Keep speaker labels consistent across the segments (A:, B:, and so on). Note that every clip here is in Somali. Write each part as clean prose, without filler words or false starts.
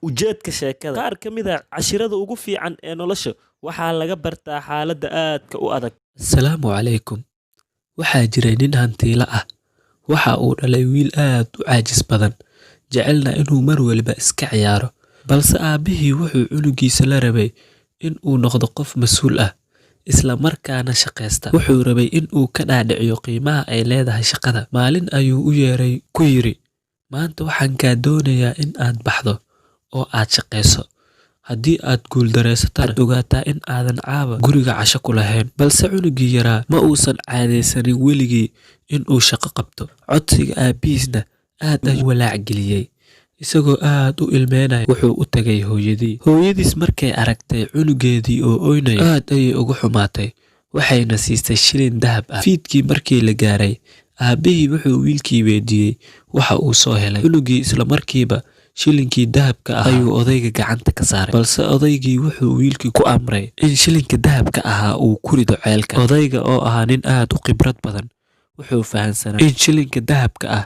A: Ujeedka sheekada: qaar ka mid ah cashirada ugu fiican ee nolosha waxaa laga bartaa xaaladda aadka u adag.
B: Asalaamu calaykum. Waxaa jiray nin hantiile ah. Waxa uu dhalay wiil aad u caajis badan, jecelna inuu mar waliba iska ciyaaro. Balse aabbihii wuxuu cunugiisa la rabay in uu noqdo qof mas'uul ah, isla markaana shaqaysta. Wuxuu rabay in uu ka dhaadhiciyo qiimaha ay leedahay shaqada. Maalin ayuu u yeeray ku yiri, "Maanta waxaan kaa doonayaa in aad baxdo oo aad shaqayso. Haddii aad guuldareysatana, waxaad ogaataa in aadan caawa guriga casho ku lahayn." Balse cunugii yaraa ma uusan caadeysanin weligii in uu shaqo qabto. Codsiga aabbihiisna aad ayuu u walaac geliyay. Isagoo aad u ilmeynaya wuxuu u tagay hooyadii. Hooyadiis markay aragtay cunugeedii oo ooynaya, aad ayay uga xumaatay, waxayna siisay shilin dahab ah. Fiidkii markii la gaaray, aabbihii wuxuu wiilkii weydiiyey waxa uu soo helay. Cunugii isla markiiba shilinkii dahabka ahaa ayuu odayga gacanta ka saaray. Balse odaygii wuxuu wiilkii ku amray in shilinka dahabka ahaa uu ku rido ceelka. Odayga oo ahaa nin aad u khibrad badan, wuxuu fahansanaa in shilinka dahabka ah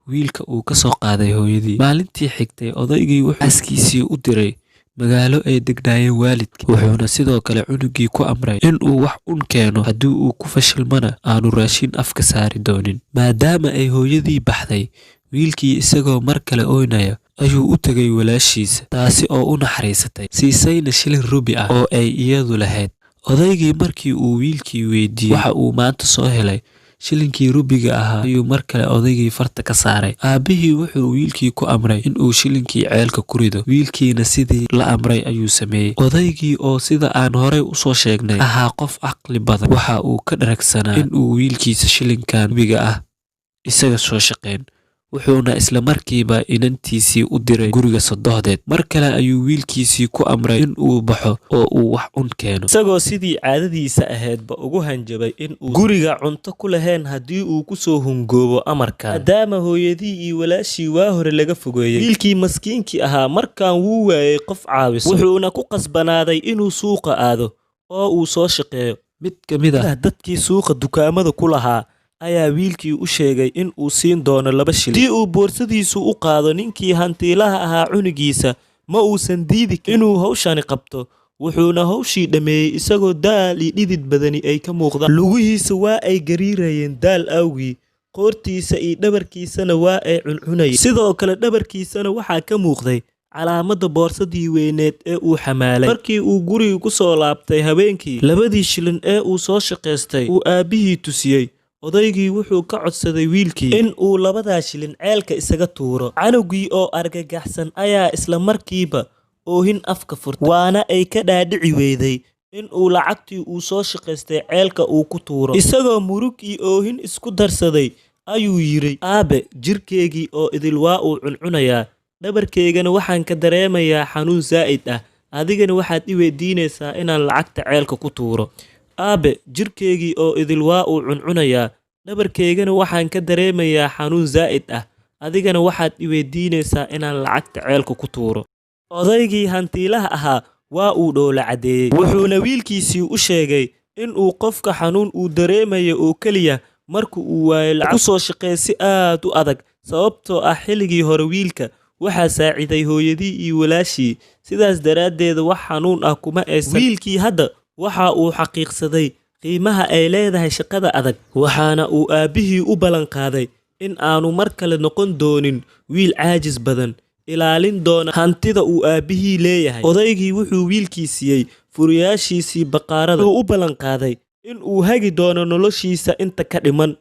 B: wiilka uu ka soo qaaday hooyadii. Maalintii xigtay, odaygii wuxuu xaaskiisii u diray magaalo ay degnaayeen waalidkii, wuxuuna sidoo kale cunugii ku amray in uu wax un keeno, haddii uu ku fashilmana aanu raashin afka saari doonin. Maadaama ay hooyadii baxday, wiilkii isagoo mar kale ooynaya ayuu u tagay walaashiisa, taasi oo u naxariisatay, siisayna shilin rubi ah oo ay iyadu lahayd. Odaygii markii uu wiilkii weydiiyey waxa uu maanta soo helay, shilinkii rubiga ahaa ayuu mar kale odaygii farta ka saaray. Aabbihii wuxuu wiilkii ku amray in uu shilinkii ceelka ku rido. Wiilkiina sidii la amray ayuu sameeyey. Odaygii oo sida aan horey u soo sheegnay ahaa qof caqli badan, waxa uu ka dharagsanaa in uu wiilkiisa shilinkan rubiga ah isaga soo shaqeyn, wuxuuna isla markiiba inantiisii u diray guriga sodohdeed. Mar kale ayuu wiilkiisii ku amray in uu baxo oo uu wax un keeno,
A: isagoo sidii caadadiisa ahaydba ugu hanjabay in uu guriga cunto ku lahayn haddii uu ku soo hungoobo amarkan, maadaama hooyadii iyo walaashii waa hore laga fogeeyey. Wiilkii maskiinkii ahaa markan wuu waayey qof caawiso, wuxuuna ku qasbanaaday inuu suuqa aado oo uu soo shaqeeyo.
B: Mid ka mid ah
A: Dadkii suuqa dukaamada ku lahaa ayaa wiilkii u sheegay in uu siin doono 2 shilin haddii uu boorsadiisu u qaado. Ninkii hantiilaha ahaa cunugiisa ma uusan diidi karin inuu hawshani qabto, wuxuuna hawshii dhammeeyey isagoo daal iyo dhidid badani ay ka muuqdaan. Lugihiisa waa ay gariirayeen daal awgii, qoortiisa iyo dhabarkiisana waa ay cuncunayeen. Sidoo kale dhabarkiisana waxaa ka muuqday calaamadda boorsadii weyneed ee uu xamaalay. Markii uu guriga ku soo laabtay habeenkii, labadii shilin ee uu soo shaqaystay uu aabbihii tusiyey. Odaygii wuxuu ka codsaday wiilkii in uu labadaa shilin ceelka isaga tuuro. Canugii oo argagaxsan ayaa isla markiiba oohin afka furtay, waana ay ka dhaadhici weyday in uu lacagtii uu soo shaqaystay ceelka uu ku tuuro. Isagoo murug iyo oohin isku darsaday ayuu yidhi, "Aabe, jirkeygii oo idil waa uu cuncunayaa, dhabarkaygana waxaan ka dareemayaa xanuun saa'id ah, adigana waxaad i weydiinaysaa inaan lacagta ceelka ku tuuro. Aabe, jirkeygii oo idil waa uu cuncunayaa, dhabarkaygana waxaan ka dareemayaa xanuun saa'id ah, adigana waxaad i weydiinaysaa inaan lacagta ceelka ku tuuro." Odaygii hantiilaha ahaa waa uu dhoola caddeeyey, wuxuuna wiilkiisii u sheegay in uu qofka xanuun uu dareemayo oo keliya marka uu waayo lacag ku soo shaqeey si aad u adag, sababtoo ah xilligii hore wiilka waxaa saaciday hooyadii iyo walaashii, sidaas daraaddeed wax xanuun ah kuma aysan. Wiilkii hadda waxa uu xaqiiqsaday qiimaha ay leedahay shaqada adag, waxaana uu aabbihii u ballan qaaday in aanu mar kale noqon doonin wiil caajis badan, ilaalin doona hantida uu aabbihii leeyahay. Odaygii wuxuu wiilkii siiyey furayaashiisii bakhaarada, wuxuu u ballan qaaday in uu hagi doono noloshiisa inta ka dhiman.